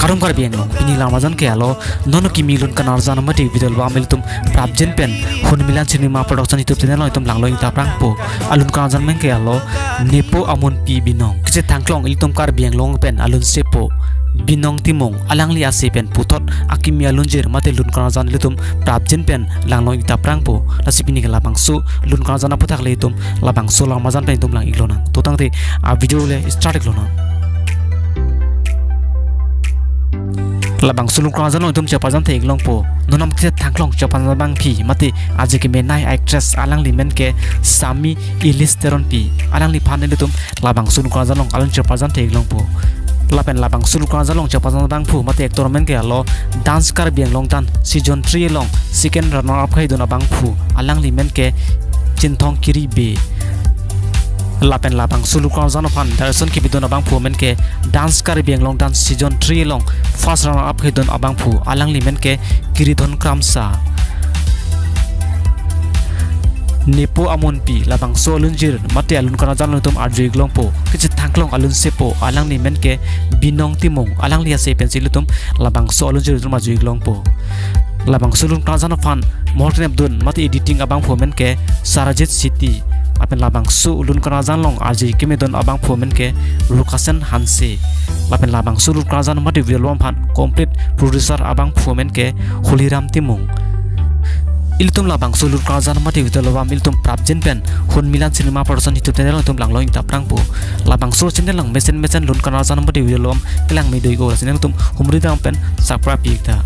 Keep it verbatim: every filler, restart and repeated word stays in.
Arum Karbi Anglong, pini alam arjan ke alo, non kimi lun kanarjan mate video album ilitum prapjin pen Hunmilan Cinema Production YouTube channel along itum langlo ingtap prangpo. Alun kanarjan men ke alo, Nepo Amunpi Binong. Kechethangklong ilitum Karbi Anglong pen alun sepo Binong Timung, alangli ase pen puthot akimi alunjir mate lun kanarjan ilitum prapjin pen langlo ingtap prangpo. Lasi pini ke labangso lun kanarjan aphuthak le itum labangso alam arjan pen itum lang-ik lonang. To tangte a video le start-ik lonang. Labangso lun kanarjan along itum cheparjan the-ik longpo. Non amat kechethangklong cheparjan abangpi mate aje kemenei actress, alangli men ke Sami Ilis Teronpi, alangliphan ilitum labangso lun kanarjan along alun cheparjan the-ik longpo. Lapen labangso lun kanarjan along cheparjan abangphu mate actor men ke alo Dance Karbi Anglong Dance season three along second runner up kehidun abangphu, alangli men ke Chinthong Kiribe. Lapen labangso lun kanarjan aphan direction kepidun abangphu men ke Dance Karbi Anglong Dance season three along first runner up kehidun abangphu, alangli men ke Kiridhon Kramsa. Nepo Amunpi, labangso alunjir mate alun kanarjan along itum arju-ik longpo. Kechethangklong alun sepo, alangli men ke Binong Timung, alangli ase pensi ilitum labangso alunjir itum arju-ik longpo. Labangso lun kanarjan aphan mohor kenepdun mate editing abangphu men ke Sarajit Siti. Lapen labangso lun kanarjan along arje kemedun abangphu men ke Rukasen Hanse. Lapen labangso lun kanarjan mate video album aphan complete producer abangphu men ke Holiram Timung. Ilitum labangso lun kanarjan mate video album ilitum prapjin pen Hunmilan Cinema Production YouTube channel along itum langlo ingtap prangpo. Labangso channel along mesen mesen lun kanarjan mate video album kelang me do-ik, o channel itum humri dam pen subscribe pi-ik tha.